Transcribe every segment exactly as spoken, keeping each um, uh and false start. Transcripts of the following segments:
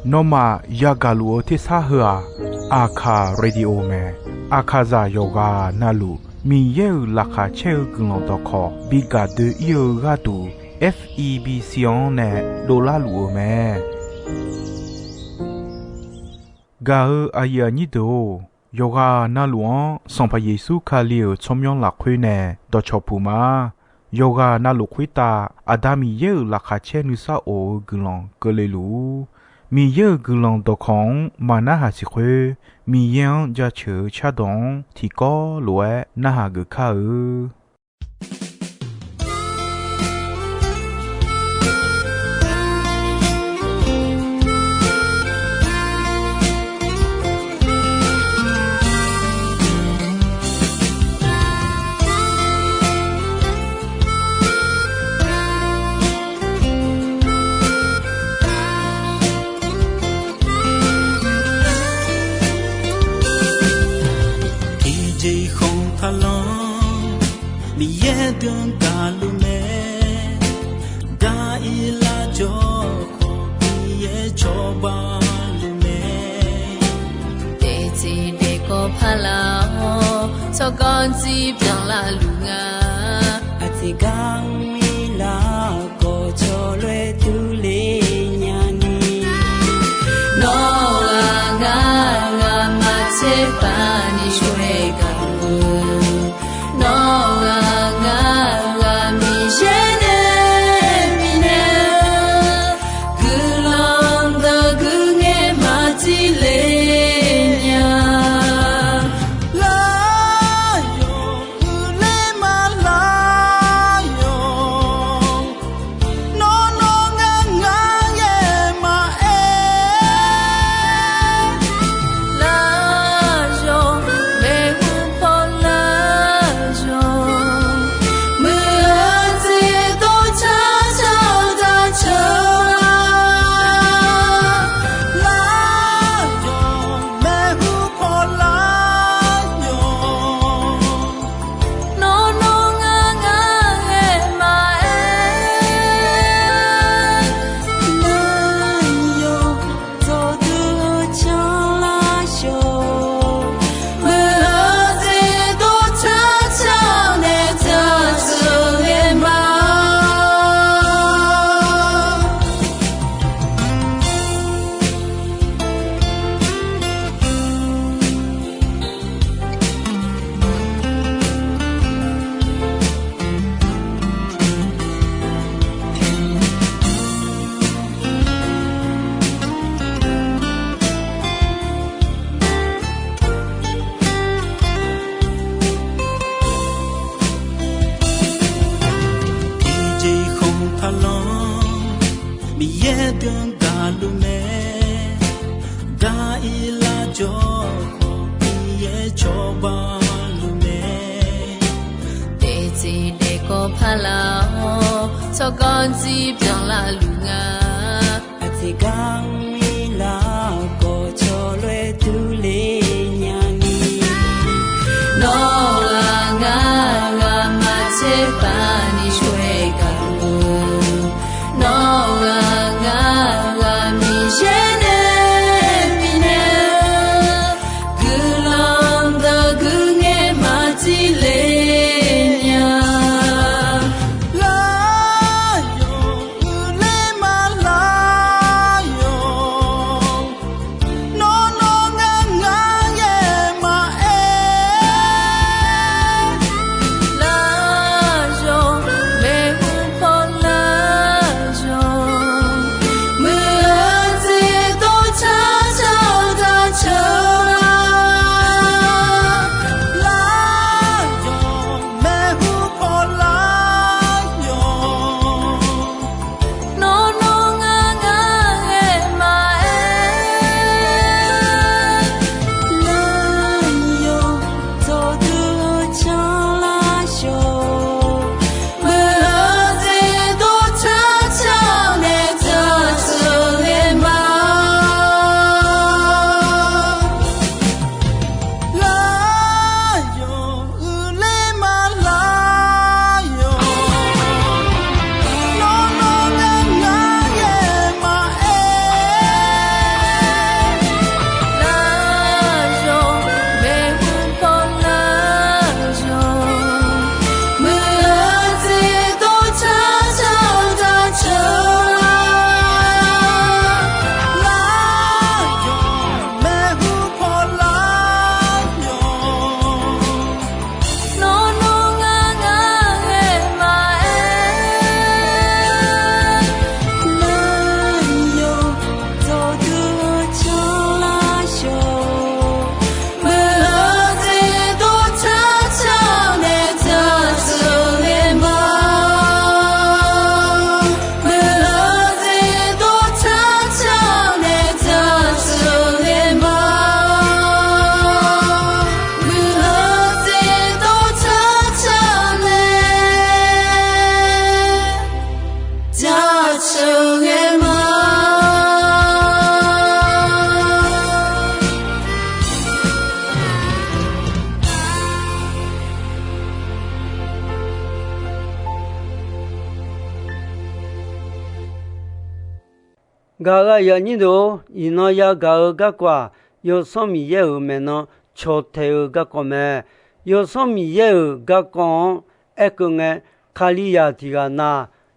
Nawmaf yagaq luf-eu tersar heu-aq, Aqkaq Radio mae. Aqkaqzaq yawqghaq navluf Miqyaer-euq laqkhaq caer-eu guiqlanq dawqkawq bi gaq doe-ir-eu gharduq, F E B C-anr nae dovlar luf-eu mae. Gaq-eu aqyuif aqnyir deuq-or, yawqghaq navluf-anr Sanqpaq Yeqsur Kali-euq tsawrmyanr lafkhoer nae dawqcawq puq ma. Yawqghaq navluf khoertav Aqda Miqyaer-euq laqkhaq caer nuisar of-eu guiqlanq keuvle luf-ur. Miqyaer-euq guiqlanq dawqkawq-anr maqnarhaq siq khoer, Miqyaer-anr jaceuq-eu cardawq-anr tiqkawv lof-aer narhaq geuf kar-eu. Tiqjeq khanq taqlanr Miqyaer deuq-anr gaqluf mae. Daq-ir lar jawr khawf Miqyaer cawba luf mae. Daefteq daefkawv paq laf-awr tsawrganr dzir byanlar luf nga. Aqteq gar mr-ir lar khawf cawloer durler nyani. Nawr-aq ngar ghaq maqtser paq ni shawr-aer gaq-eu. Nawr-aq ngar ghaq Miqyaer nae bifnaeq-eu guiqlanq deuq guiqngaer maqtser le nya. Lar yawq uiqler ma lar yawq. Nawr nawr ngar ngar ghae maqaer. Lar yawq maeqhu paw lar yawq. Muiq-eu jeq dawrcar car-eu dawrcawq lar. Lar yawq maeqhu paw lar yawq. Nawr nawr ngar ngar ghae maqaer. Lar yawq dawqdui-eu canlar yawq. Muiq-eu jeq dawrcar car-eu nae jaceuq ghae ma. Tiqjeq khanq taqlanr Miqyaer deuq-anr gaqluf mae. Daq-ir lar jawr khawf Miqyaer cawba luf mae. Daefteq daefkawv paq laf-awr tsawrganr dzir byanlar luf nga. Aqteq gar mr-ir lar khawf cawloer durler nyani. Nawr-aq ngar ghaq maqtser paq ni shawr-aer gaq-eu. Nawr-aq ngar ghaq Miqyaer nae bifnaeq-eu guiqlanq deuq guiqngaer maqtser le nya. Lar yawq uiqler ma lar yawq. sheuqghae ma. Gaq-euq aqyuif aqnyir deuq-or, iqnan yagaq-eu garkawv-aq, Yawsanr Miqyaer-euq maeqnan caw tae-eu garkawv mae. Yawsanr Miqyaer-euq garkawv-anr aerkeuv ngae, Kalizaq tiq ghaq na,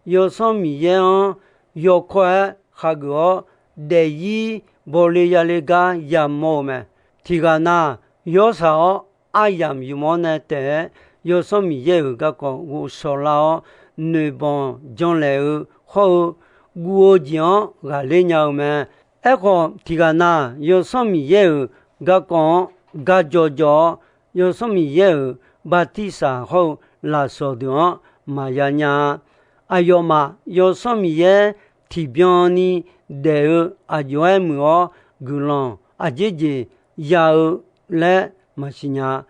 Yawsanr Miqyaer-anr yawkawr-aer khageuf-awr, daefzir bawle yale gar yamawr-eu mae. Tiq ghaq na, yawshaq-awr aryamq yamq-anr nae taef-aer, Yawsanr Miqyaer-euq garkawv ghovshaw lar-awr, noeqbanq janlaeq-eu hawr-eu, guv-eu jeq-anr ghaqler nya-eu mae. Aerkhawf, tiq ghaq na, Yawsanr Miqyaer-euq garkawv-anr gar jawr jawr-awr, Yawsanr Miqyaer-euq bartirsaq hawr-eu lafsawq deuq-anr maqya nya-a. Aqyawfmaf Yawsanr Miqyaer tiqbyan ni daef-eu aqjox-aer muiq-awr, guiqlanq aqjeq jeq ya-eu laer maqsiq nya-a.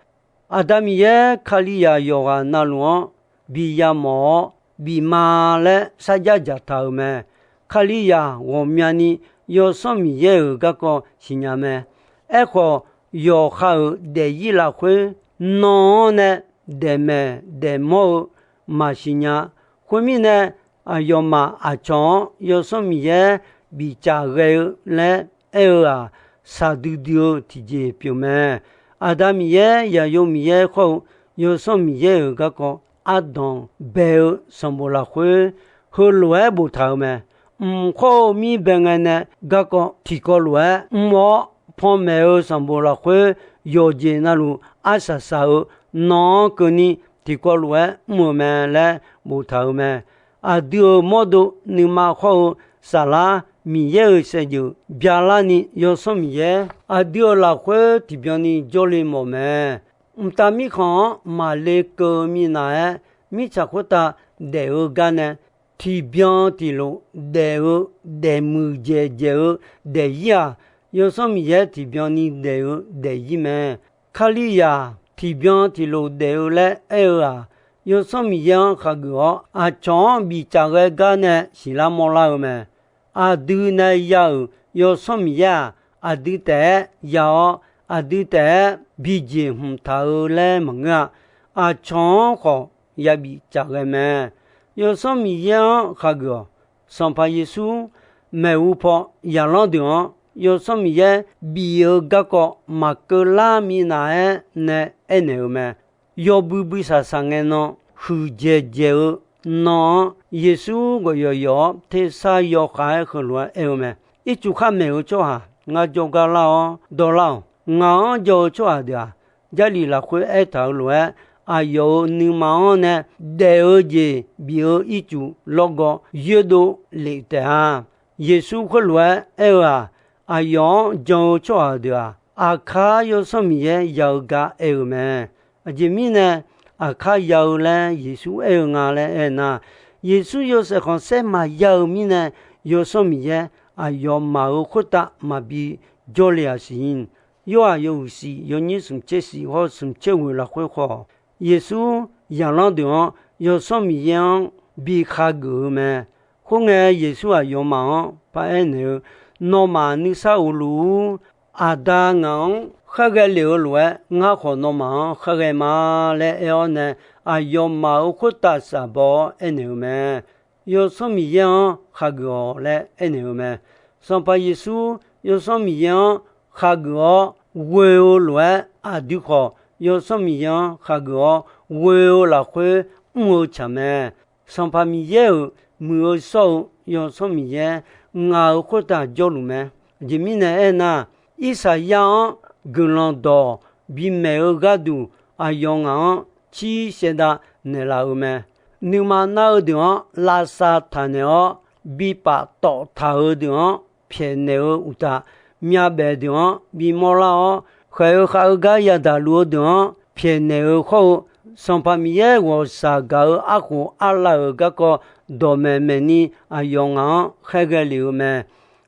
Aqda Miqyaer Kalizaq yawqghaq navluf-anr bi yamawr-awr bif ma laer sarjax dzaqtaq-euq mae. Kalizaq ghawqmyani Yawsanr Miqyaer-euq garkawv siqnya mae. Aerkhawf, yawqha-euq daefzir lafkhoer nan-anr nae daefmaeq daefmawr-eu maqsiq nya. Khoermirnae, aqyawfmaf aqcawq-anr Yawsanr Miqyaer bifcaf ghae-eu laer aer-eu-aq, shaqdui dui-eu tiqjeq pyeuf mae. Aqda Miqyaer, Zaqyo Miqyaer khawr-eu Yawsanr Miqyaer-euq garkawv ardanq bae-eu sanqbof lafkhoer heulof-aer boftaq-euq mae. Mq khawr-eu mir bae ngae nae garkawv tiqkawv lof-aer mr-awr, panmaeq-eu sanqbof lafkhoer yawqjeq navluf arsaq saq-eu nan-anr keuvni tiqkawv lof-aer mr-eu mae laer boftaq-euq mae. Aqdui-euq mawrdo nuima khawr-eu saflar Miqyaer-euq saevdzeuf byalar ni Yawsanr Miqyaer aqdui-euq lafkhoer tiqbyan ni jawrle mawf mae. Mqtav Mirkhanq-anr maqle keuv minav-aer, mirtsaq khoertav daef-eu gar nae tiqbyan tiqlof daef-eu, daefmuiq dzaeqdzaeq-eu daefzir-aq, Yawsanr Miqyaer tiqbyan ni daef-eu daefzir mae. Kalizaq tiqbyan tiqlof daef-eu laer aer-eu-aq, Yawsanr Miqyaer-anr khageuf-awr, aqcawq-anr bifcaf ghae gar nae siqlar mawrlar-eu mae. Aqdui nae ya-euq Yawsanr Miqyaer-aq, aqdui taef-aer ya-awr, aqdui taef-aer bijeq hmq taq-eu laer maqngeur-a. Aqcawq-anr khawf yabif caf ghae mae. Yawsanr Miqyaer-anr khageuf-awq. Sanqpaq Yeqsur maeqhu paw zaqlanr deuq-anr Yawsanr Miqyaer bif-eu garkawv maqkeuv lar minav-aer nae aernaeq-eu mae. Yawbui bui saqsaq ngae nan, huiqdzaeq dzaeq-eu nan-anr Yeqsur gawq yawq yawf-awr tersar yawkhav-aer heulof-aer aer-eu mae. Ircuf khar maeq-eu tsawrhaq ngar jawrgar lar-awr dawrlar-awq. Ngaq-anr jawr-eu tsawrhaq deuq-aq, Jarlif lafkhoer aertaq-euq lof-aer, aqyawf-euq nuima-anr nae daef-eu jeq bif-eu ircuf lawrgawv yoerdov lef taef-a. Yeqsur khoerlof-aer aer-eu-aq, aqyawf-anr jan-eu tsawrhaq deuq-aq, aqkar Yawsanr Miqyaer ya-eu gar aer-eu mae. Aqjeq mirnae aqkar ya-eu laer Yeqsur aer-eu nga laer aernar, Yeqsur yawshaef khanqsaer maqya-eu mirnae, Yawsanr Miqyaer aqyawfmaf-euq khoertav maqbi jawrle-aq siq. Yorhaq yawhuiq shif yawnyir smq tser shif hawr smq tser ghoeq lafkhoer khawf, Yeqsur zaqlanr deuq-anr Yawsanr Miqyaer-anr bi khageuf-eu mae. Khoerngae, Yeqsur aqyawfmaf-anr paraer naeq-eu, Nawmaf nuisar of luf-ur. Aqda ngaq-anr khaerghae lef-eu lof-aer, ngar khawf nawmaf-anr khaerghae ma laer aer-awr nae, aqyawfmaf-euq khoertav shafbaw-awr aernaeq-eu mae. Yawsanr Miqyaer-anr khageuf-awq laer aernaeq-eu mae. Sanqpaq Yeqsur Yawsanr Miqyaer-anr khageuf-awr ghoe-eu lof-aer, aqdui khawf Yawsanr Miqyaer-anr khageuf-awr ghoe-eu lafkhoer mr-eu tsaq mae. Sanqpaq Miqyaer-euq muiq-eu shawr-eu Yawsanr Miqyaer ngaq-euq khoertav jawrluf mae. Aqjeq mirnae aernar, Irsaqyar-anr guiqlanq dawq bimaeq-eu gharduq, aqyawf ngaq-anr cir saevdav naeqlaf-eu mae. Nuima nar-eu deuq-anr lavsav taqnaeq-awr, bipaf tawf taq-eu deuq-anr pyaeqnaeq-eu uqtaf, myavbaef deuq-anr bimawr lar-awr, khaeq-eu khav-eu gar yadaq luf-eu deuq-anr pyaeqnaeq-eu hawr-eu, Sanqpaq Miqyaer ghawqshaq gaq-eu arkhof arlav-euq garkawv dawqmaeq maeqni aqyawf ngaq-anr khaerghae lef-eu mae.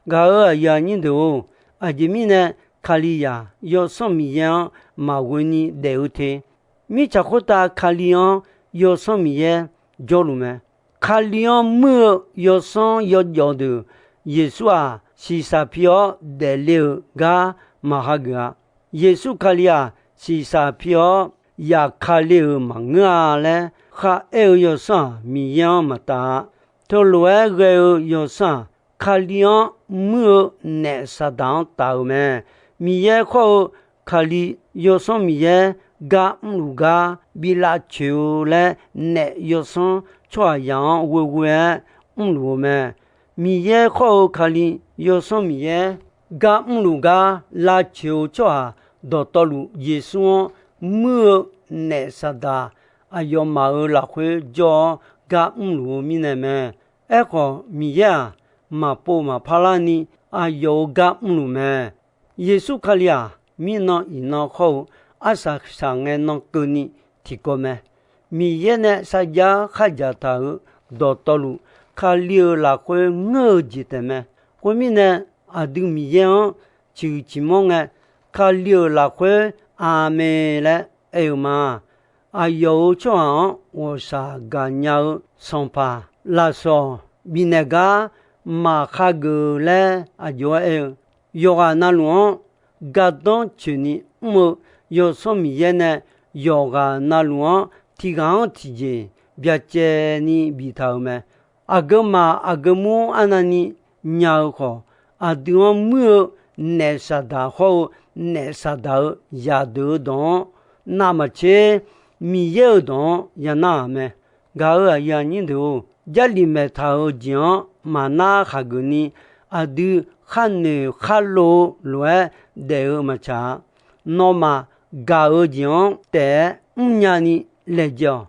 Gaq-euq aqyuif aqnyir deuq-or, aqjeq mirnae Kalizaq Yawsanr Miqyaer-anr maqghoe ni daef-eu te. Mirtsaq khoertav Kali-anr Yawsanr Miqyaer jawrluf mae. Kali-anr muir-eu yawsanr yawjawf deuq, Yeqsur-aq, shiqshaq pi-awr daefle-eu gar maqhageuf-a. Yeqsur Kali-aq, shiqshaq pi-awr yaqkale-euq maqngeur-a laer kharaer-eu yawsanr-aq, Miqyaer-anr maqtaf-a. Teulof-aer ghae-eu yawsanr-aq, Kali-anr muir-eu naef Saqdaq-anr taf-euq mae. Miqyaer khawr-eu Kali, Yawsanr Miqyaer gar mrluf gar bi lavcoeq-eu laer, naef yawsanr tsawrhaqzaq-anr ghoeghoe-aer mrluf-eu mae. Miqyaer khawr-eu Kali, Yawsanr Miqyaer gar mrluf gar lavcoeq-eu tsawrhaq dawqtawvluf, Yeqsur-anr muir-eu naef Saqdaq aqyawfmaf-euq lafkhoer jawr-awr gar mrluf-eu mirnae mae. Aerkhawf, Miqyaer-aq, maqpov maqpar larni aqyawf-euq gar mrluf mae. Yeqsur Kali-aq, mirnan iqnan khawr-eu arsaq saqngae nan keuvni tiqkawv mae. Miqyaer nae sarjax-aer khardzaq taq-euq dawqtawvluf, Kali-euq lafkhoer ngeur-eu jeq taef mae. Khoermirnae, aqdui Miqyaer-anr ciqhuiq ciqmanr ngae, Kali-euq lafkhoer Aqmeq laer aer-eu ma. Aqyawf-euq tsawrhaq-anr ghawqshaq gaqnya-eu sanqpaq lafsawq bifnaeq gar maqkhageuf laer aqjox-aer aer-eu, yawqghaq navluf-anr gardanr coeqni mr-eu Yawsanr Miqyaer nae yawqghaq navluf-anr tiq ghaq-anr tiqjeq byacaevni biftaq-euq mae. Aqgeu maq aqgeu mur arnavni nya-eu khawf, aqdui-anr muir-eu naef Saqdaq hawr-eu naef Saqdaq-euq zaqdeuq-eu dawq-anr navmaqtser Miqyaer-euq dawq-anr yanar-aq mae. Gaq-euq aqyuif aqnyir deuq-or, Jarlif maeqtaq-euq jeq-anr maqnar khaqgeuf ni, aqdui khar noeq khar lov-eu lof-aer daef-eu maqtsaq-a. Nawmaf gaq-eu jeq-anr taef-aer mrnya ni laejae-awq.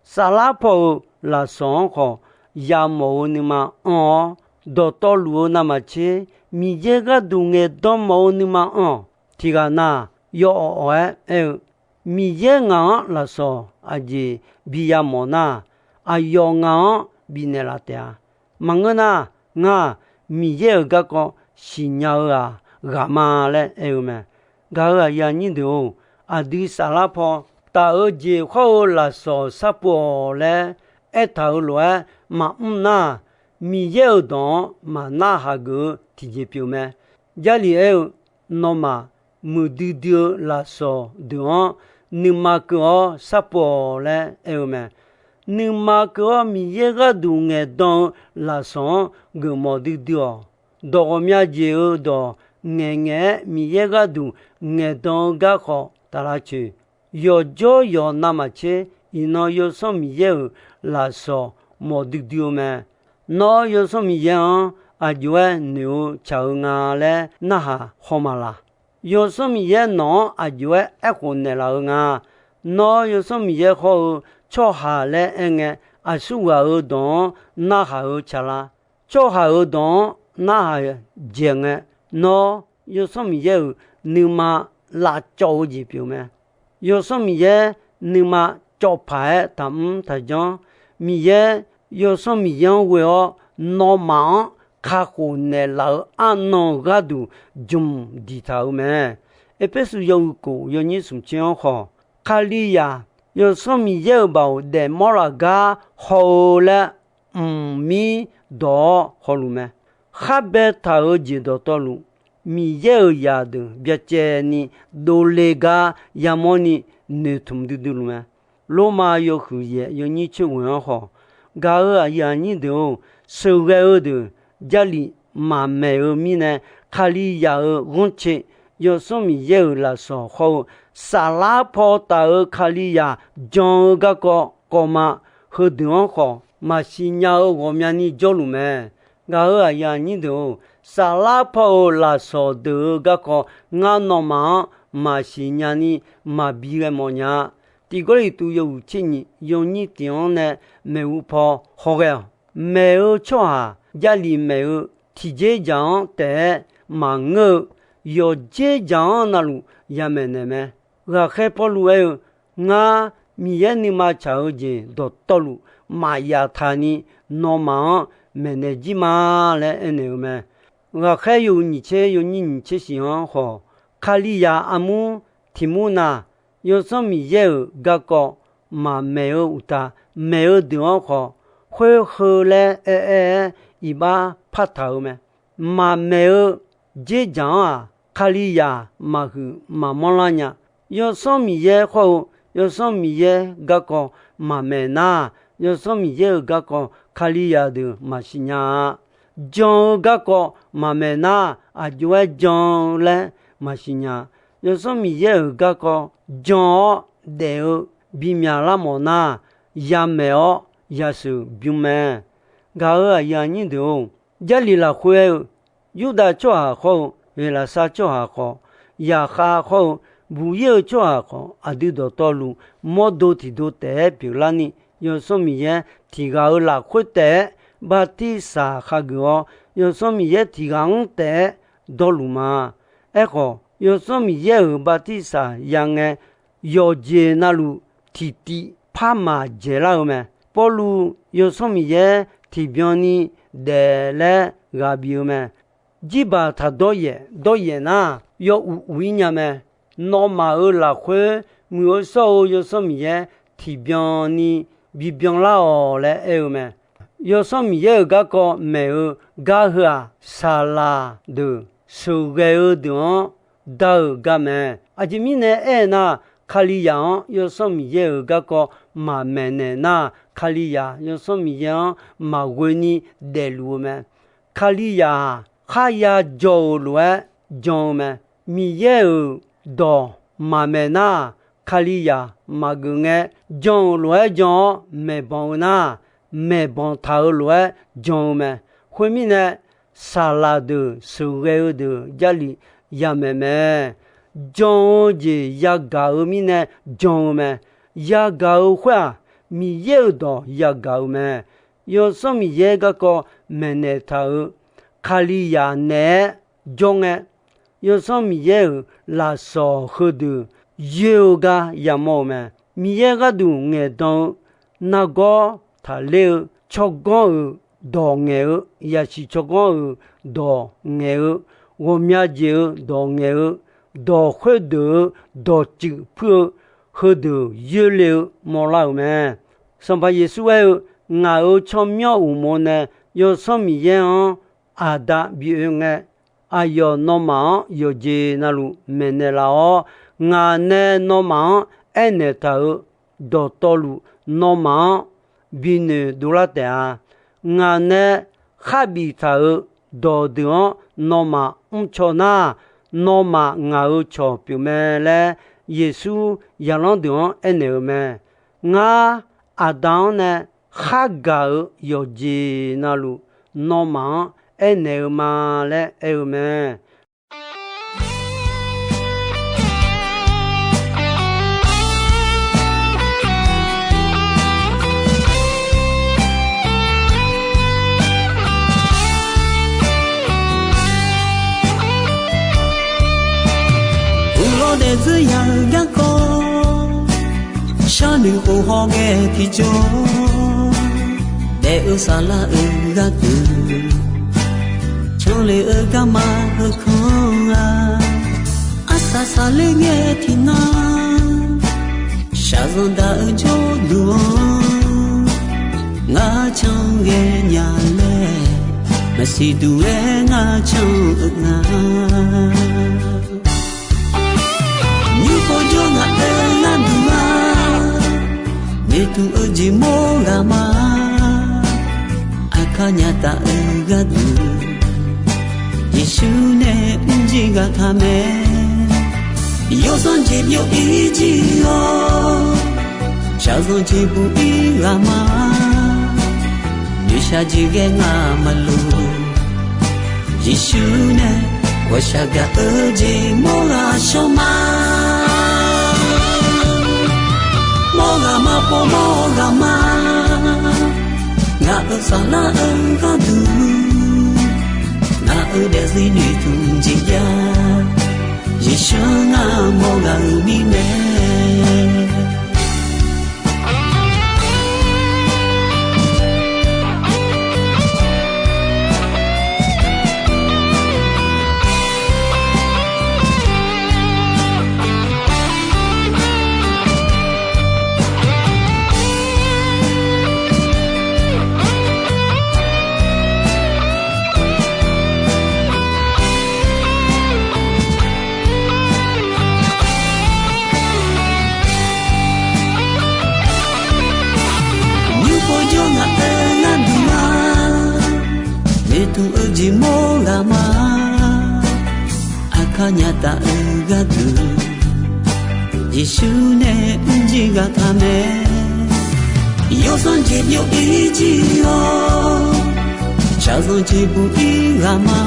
Saflar paw-euq lafsawq-anr khawf yamawf-eu nuima anr-awr, dawqtawvluf-eu navmaqtser Miqyaer gharduq ngaeqdan mawf-eu nuima anr-awq. Tiq ghaq na, yawawq awq-aer aer-eu, Miqyaer ngaq-anr lafsawq aqjeq bi yamawf nar, aqyawf ngaq-anr bifnaeq laf taef-a. Maqngeur nar, ngar-aq, Miqyaer-euq garkawv siqnya-eu-aq ghaq ma laer aer-eu mae. Gaq-euq aqyuif aqnyir deuq-or, aqdui saflar paw taf-eu jeq hawr-eu lafsawq sharpov-awq laer aertaq-euq lof-aer maqmr nar, Miqyaer-euq dawq-anr maqnar haq geuf-eu tiqjeq pyeuf mae. Jarlif aer-eu, nawmaf muiqdui dui-eu lafsawq deuq-anr nuima keuv-awr sharpov-awq laer aer-eu mae. Nuima keuv-awr Miqyaer gharduq ngaeqdan-eu lafsawq-anr geufmawf duidui-awq. Dawq ghawqmya jeq-euq dawq ngaeqngaeq-aer Miqyaer gharduq ngaeqdan-eu garkawv taf lavcoeq. Yawqjawr yawq navmaqtser iqnan Yawsanr Miqyaer-euq lafsawq mawf duidui-eu mae. Nawr Yawsanr Miqyaer-anr aqjox-aer noeq-eu tsaq-eu nga laer narhaq haw maqlaq. Yawsanr Miqyaer nawq-anr aqjox-aer aerkhof naeqlaf-eu nga. Nawr Yawsanr Miqyaer hawr-eu tsawrhaq laer aerngae, aqsurghaq-euq dawq-anr narhaq-eu tsaqlar. Tsawrhaq-euq dawq-anr narhaq dzaeq ngae, nawr Yawsanr Miqyaer-euq nuima lavcawv-eu jeq pyeuf mae. Yawsanr Miqyaer nuima cawv paq-aer taqmr taqjanr. Miqyaer Yawsanr Miqyaer-anr ghoe-awr, nawmaf-anr kakhof naeqlaf-eu arnan-eu gharduq jmq diqtaq-euq mae. Erpersu yawhuiq kof yawnyir smq tser-anr khawf, Kalizaq Yawsanr Miqyaer-euq baoq daefmawr laf gar haw-eu laer mqmir dawq-awr hawluf mae. Khar baetaq-euq jeq dawqtawvluf, Miqyaer-euq zaqdeuq byacaevni dovle gar yamawrni noeqtmq duidui luf mae. Lormav yawhuiq yaef yawnyir tser ghoeq-anr khawf, gaq-euq aqyuif aqnyir deuq-or, sheuqghae-eu deuq Jarlif maqmaeq-eu mirnae, Kalizaq-euq ghanrcae Yawsanr Miqyaer-euq lafsawq hawr-eu saflar paw taf-euq Kalizaq jan-eu garkawv kawv ma. Heudeuq-anr khawf maqsiq nya-eu ghawqmyani jawrluf mae. Gaq-euq aqyuif aqnyir deuq-or, saflar paw-euq lafsawq deuq-eu garkawv ngar nawmaf-anr maqsiq nyani maqbi ghae mawf nya-a. Tiq Gawrliqtu yawhuiq tser nyiq yawnyir tiq-anr nae maeqhu paw hawghae-awq. Maeq-eu tsawrhaq Jarlif maeq-eu tiqdzer dzaq-anr taef-aer maqngeur-eu, yawqdzer dzaq-anr navluf yamaeq naeq mae. Ghaqkhaer Pawrluv aer-eu, Ngar Miqyaer nuima tsaq-eu jeq dawqtawvluf maqyaf taq ni nawmaf-anr maeqnaeq jir ma laer aernaeq-eu mae. Ghaqkhaer yawhuiq nyiq tser yawnyir nyiq tser shif-anr khawf, Kalizaq armur tiq mur na, Yawsanr Miqyaer-euq garkawv maqmaeq-eu uqtaf, maeq-eu deuq-anr khawf, khoer heu laer aer-aer-aer iqbax partaq-eu mae. Maqmaeq-eu dzerdzaq-anr-aq, Kalizaq maqhuiq maqmanr lar nya. Yawsanr Miqyaer khawr-eu, Yawsanr Miqyaer garkawv maqmaeq nar, Yawsanr Miqyaer-euq garkawv Kalizaq deuq maqsiq nya-a. Jan-eu garkawv maqmaeq nar, aqjox-aer jan-eu laer maqsiq nya. Yawsanr Miqyaer-euq garkawv jan-awr daef-eu bimyaq lar mawf nar, yamaeq-awr yasheuq bym mae. Gaq-euq aqyuif aqnyir deuq-or, Jarlif lafkhoer aer-eu, Yurdav tsawrhaq khawr-eu, Heqlaqsar tsawrhaq khawf, zaqkhav khawr-eu, buq-ir-eu tsawrhaq khawf, aqdui dawqtawvluf mawrdo tiqdo taef-aer pyeuflarni, Yawsanr Miqyaer tiq ghaq-euq lafkhoer taef-aer bartirsaq khageuf-awr, Yawsanr Miqyaer tiq ghaq-anr taef-aer dawrluf ma. Aerkhawf, Yawsanr Miqyaer-euq bartirsaq ya ngae, yawqjeq navluf tiqtiv parmaq dzaeqlar-eu mae. Pawrluv Yawsanr Miqyaer tiqbyan ni daef laer ghaq bif-eu mae. Jirbaq taq dawryaef dawryaef nar, yaw uq uq-ir nya mae. Nawmaf-euq lafkhoer muiq-eu shawr-eu Yawsanr Miqyaer tiqbyan ni bibyan lar-awq laer aer-eu mae. Yawsanr Miqyaer-euq garkawv maeq-eu gar heu-aq, saqlaq deuq sheuqghae-eu deuq-anr dar-euq gar mae. Aqjeq mirnae aernar, Kalizaq-anr Yawsanr Miqyaer-euq garkawv maqmaeq naeq nar, Kalizaq Yawsanr Miqyaer-anr maqghoe ni daefluf-eu mae. Kalizaq-aq, kharya jawr-euq lof-aer jan-eu mae. Miqyaer-euq dawq maqmaeq nar, Kalizaq maqgeuf ngae, jan-euq lof-aer jan-awr maeqbanq-eu nar, maeqbanq taq-euq lof-aer jan-eu mae. Khoermirnae, saqlaq deuq sheuqghae-eu deuq Jarlif yamaeq mae. Jan-eu jeq yagaq-eu mirnae jan-eu mae. Yagaq-eu khoer-aq, Miqyaer-euq dawq yagaq-eu mae. Yawsanr Miqyaer garkawv maeqnaeq taq-euq Kalizaq naeq-aer jawr ngae, Yawsanr Miqyaer-euq lafsawq heudeuq yoer-eu gar yamawr-eu mae. Miqyaer gharduq ngaeqdan-eu, nargawr taqler-eu, tsawrganr-euq dawq ngaeq-eu, yasiq tsawrganr-euq dawq ngaeq-eu, ghawqmya jeq-eu dawq ngaeq-eu, dawq khoerdeuq-eu dawqtsuif puir-eu, heudeuq yoerle-eu mawrlar-euq mae. Sanqpaq Yeqsur aer-eu, Ngaq-euq tsawrmyanr uqmov nae Yawsanr Miqyaer-anr Aqda bi oe ngae, aqyawf nawmaf-anr yawqjeq navluf maeqnaeq laf-awr, ngaq nae nawmaf-anr aernaeq taq-euq dawqtawvluf, nawmaf-anr binoeq dovlar taef-a. Ngaq nae kharbif taq-euq dawqdeuq-anr nawmaf mrcaw nar, nawmaf ngaq-euq cawq pyeuf mae laer, Yeqsur zaqlanr deuq-anr aernaeq-eu mae. Ngar, Aqda-anr nae khargaq-euq yawqjeq navluf, nawmaf-anr aernaeq-eu ma laer aer-eu mae. Uqlawr daefzir ya-eu garkawv, sharnoeq khof hawghae tiqjawr, daef-eu saflar-euq gharduq, canlef-eu garma heukanr-a. Arsaq saqler ngae tiqnan, shaqzanq daq-eu jawrduq-anr, ngar can ghae nya laer, maqsiq duq-aer ngar can-eu nga. Nymr pov jawr ngaq-euq gharduq-a, noeqtmq-eu jeq mawr ghaq ma. Aqkar nya taf-eu gharduq, Yeqsur nae mrjir ghaq taq mae. Yawsanr jeq byov-ir jir-awr, shaqzanq jeq buq-ir ghaq ma. Noeqshaq jeq ghae ngamaf luf, Yeqsur nae ghawqshaq gaq-eu jeq mawr ghaq shawr ma. Mawr ghaq ma pov mawr ghaq ma. Ngaq-euq saflar-eu gharduq, ngaq-euq daefzir noeqtmq jeq jav, Yeqsur ngar mawr ghaq-euq mirnae. Noeqtmq-eu jeq mawr ghaq ma. Aqkar nyataf-eu gharduq, Yeqsur nae mrjir ghaq taq mae. Yawsanr jeq byov-ir jir-awr, shaqzanq jeq buq-ir ghaq ma.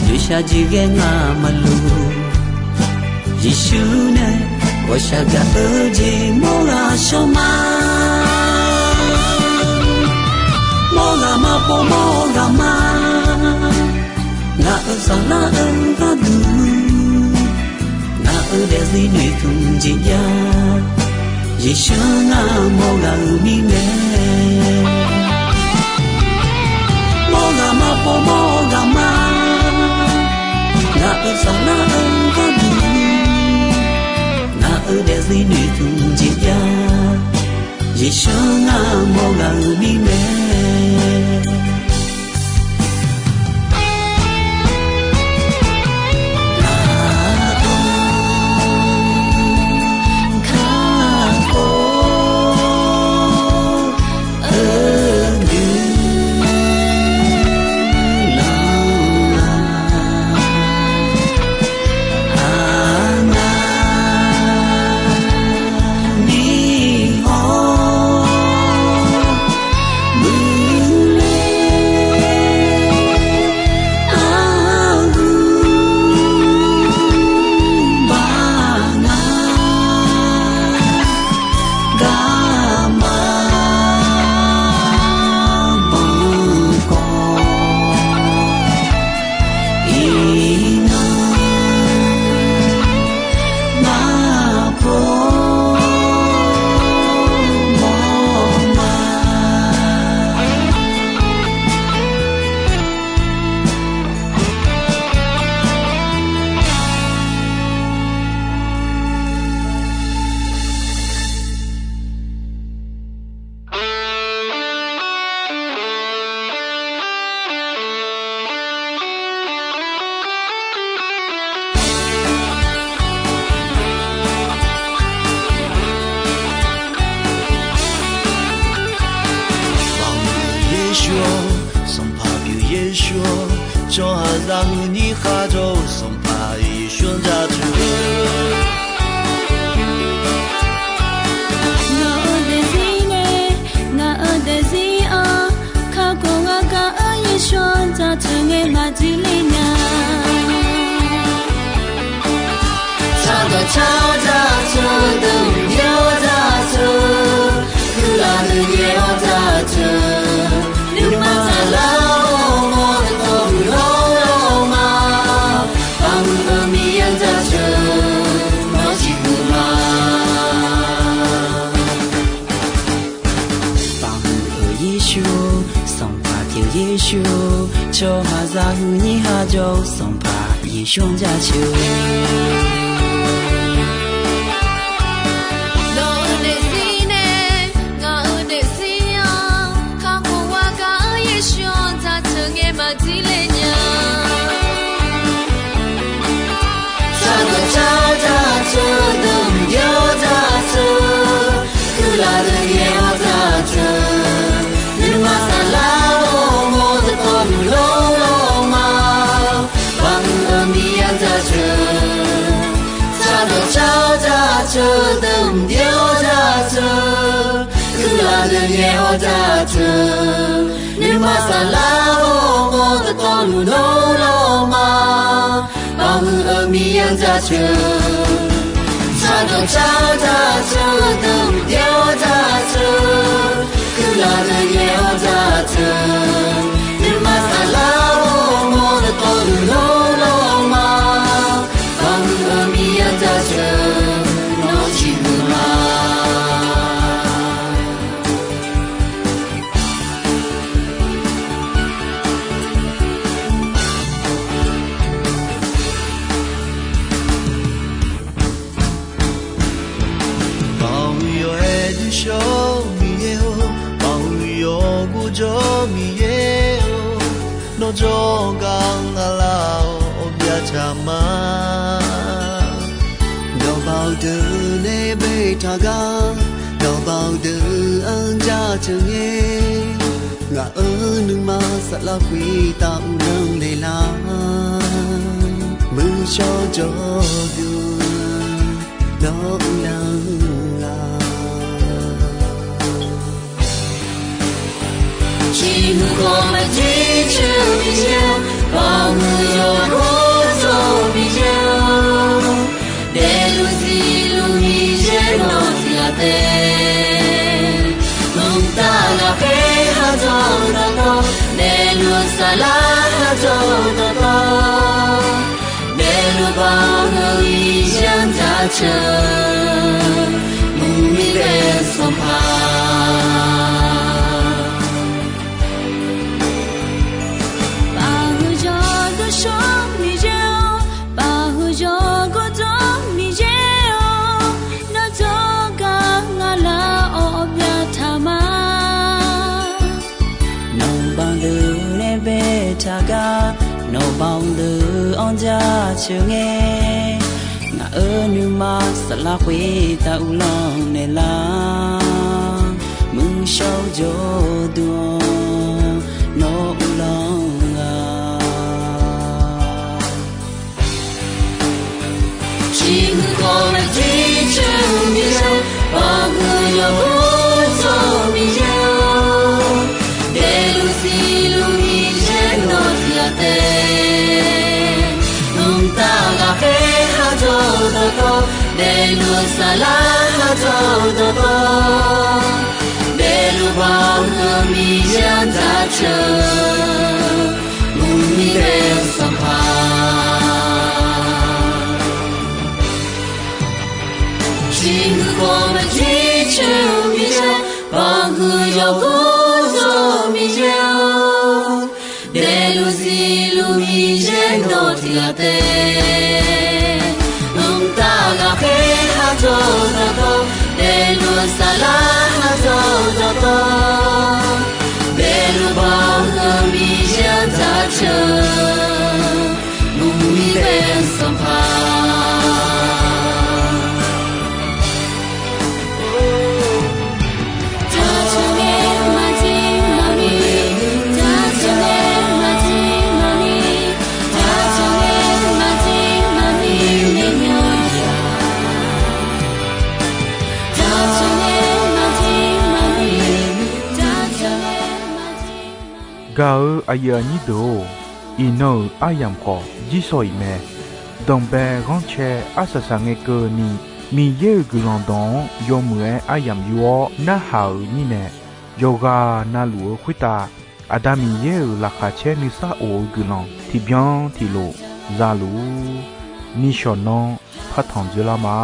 Noeqshaq jeq ghae ngar maqloq. Yeqsur nae ghawqshaq gaq-eu jeq mawr ghaq shawr ma. Mawr ghaq ma, pov mawr ghaq ma. Ngaq-euq saflar-eu gharduq, ngaq-euq daefzir noeqtmq jeq jav. Yeqsur ngar mawr ghaq-euq mirnae. Mawr ghaq ma, pov mawr ghaq ma. Ngaq-euq saflar-eu gharduq, ngaq-euq daefzir noeqtmq jeq jav. Yeqsur ngar mawr ghaq-euq mirnae. Baoq-eu Yeqsur-or, sanqpaq pyeuf Yeqsur-or, tsawrhaqzaq huiqnyir kharjawr-eu sanqpaq Yeqsur-anr jaceuq. Ngaq-euq daefzir nae, ngaq-euq daefzir-anr kakhof gha gaq-eu Yeqsur-anr jaceuq ngae maqdir le nya. Shardawq car-awr jaceuq, deuq mqbyaer-awr jaceuq, kuirlaf deuq yaer-awr jaceuq, nuima saflar-awr mawr-eu dawqtawvluf lawrlawr ma. Baoq-euq Miqyaer-anr jaceuq, nawr ciqhuiq ma. Baoq-euq Yeqsur, sanqpaq pyeuf Yeqsur, tsawrhaqzaq huiqnyir kharjawr-eu sanqpaq Yeqsur-anr jaceuq. Nawq-euq daefzir nae, ngaq-euq daefzir-anr kakhof gha gaq-eu Yeqsur-anr jaceuq ngae maqdir le nya. Shardawq car-awr jaceuq, deuq mqbyaer-awr jaceuq, kuirlaf deuq yaer-awr jaceuq, nuima saflar-awr mawr-eu dawqtawvluf lawrlawr ma. Baoq-euq Miqyaer-anr jaceuq. Shardawq car-awr jaceuq, deuq mqbyaer-awr jaceuq, kuirlaf deuq yaer-awr jaceuq, nuima saflar-awr mawr-eu dawqtawvluf lawrlawr ma. Baoq-euq Miqyaer-anr jaceuq. Shardawq car-awr jaceuq, deuq mqbyaer-awr jaceuq, kuirlaf deuq yaer-awr jaceuq, nuima saflar-awr mawr-eu dawqtawvluf lawrlawr ma. Baoq-euq Miqyaer-anr jaceuq, nawr ciqhuiq ma. Baoq-euq yawqha-aer duishawr-eu Miqyaer-or, baoq-euq yawqha-anr ghovjawr-eu Miqyaer-or, nawr jawrgar aqlar-awr byaqtaq ma. Dawqbaoq deuq nae baetaq gar, dawqbaoq deuq-anr jaceuq ngae, ngaq-euq nuima Lafkhoer taf uvlanr naeqlar, muiqshawr jawrduq nawr uvlanr-a. Ciqhuiq khawf maqjeq coer-eu Miqyaer-or, baqhuiq yawqghaq jawr-eu Miqyaer-or, daefluf zifluf Miqyaer nawq tiq ghaq taef. Mqtav ghaqkhaer ha jawr-eu dawqtawv, daefluf saflar ha jawr-eu dawqtawv, daefluf baqhuiq Miqyaer-anr jaceuq-eu, mqmir bae-eu Sanqpaq. Baqhuiq yawqghaq jawr-eu Miqyaer-or, baqhuiq yawqghaq jawr-eu Miqyaer-or, nawr jawrgar ngar lar-awr byaqtaq ma. Nawq baq deuq nae baetaq gar, nawq baq deuq-anr jaceuq ngae, ngaq-euq nuima saflar khoertav uvlanr naeqlar, muiqshawr jawrduq-anr nawr uvlanr-a. Ciqhuiq khawf maqjeq coer-eu Miqyaer-or, baqhuiq yawqghaq jawr-eu Miqyaer-or, daefluf zifluf Miqyaer nawq tiq ghaq taef. Mqtav ghaqkhaer ha jawr-eu dawqtawv, daefluf saflar ha jawr-eu dawqtawv, daefluf baqhuiq Miqyaer-anr jaceuq-eu, mqmir bae-eu Sanqpaq. Ciqhuiq khawf maqjeq coer-eu Miqyaer-or, baqhuiq yawqghaq jawr-eu Miqyaer-or, daefluf zifluf Miqyaer nawq tiq ghaq taef. Mqtav ghaqkhaer ha jawr-eu dawqtawv, daefluf saflar ha jawr-eu dawqtawv, daefluf baqhuiq Miqyaer-anr jaceuq-eu, mqmir bae-eu Sanqpaq. Gaq-eu aqyuif aqnyir deuq-or, iqnan-euq aryamq khawf jirsawq iq mae. Danqbae ghanrcae arsaq saq ngae keuvni, Miqyaer-euq guiqlanq dawq-anr yawmuiq-aer aryamq yur-awr narhaq-euq mirnae, yawqghaq navluf-eu khoertav Aqda Miqyaer-euq laqkhaq caer nuisar of-eu guiqlanq tiqbyan tiqlof za luf-ur. Nishawq nanr partanq dzoerlar ma.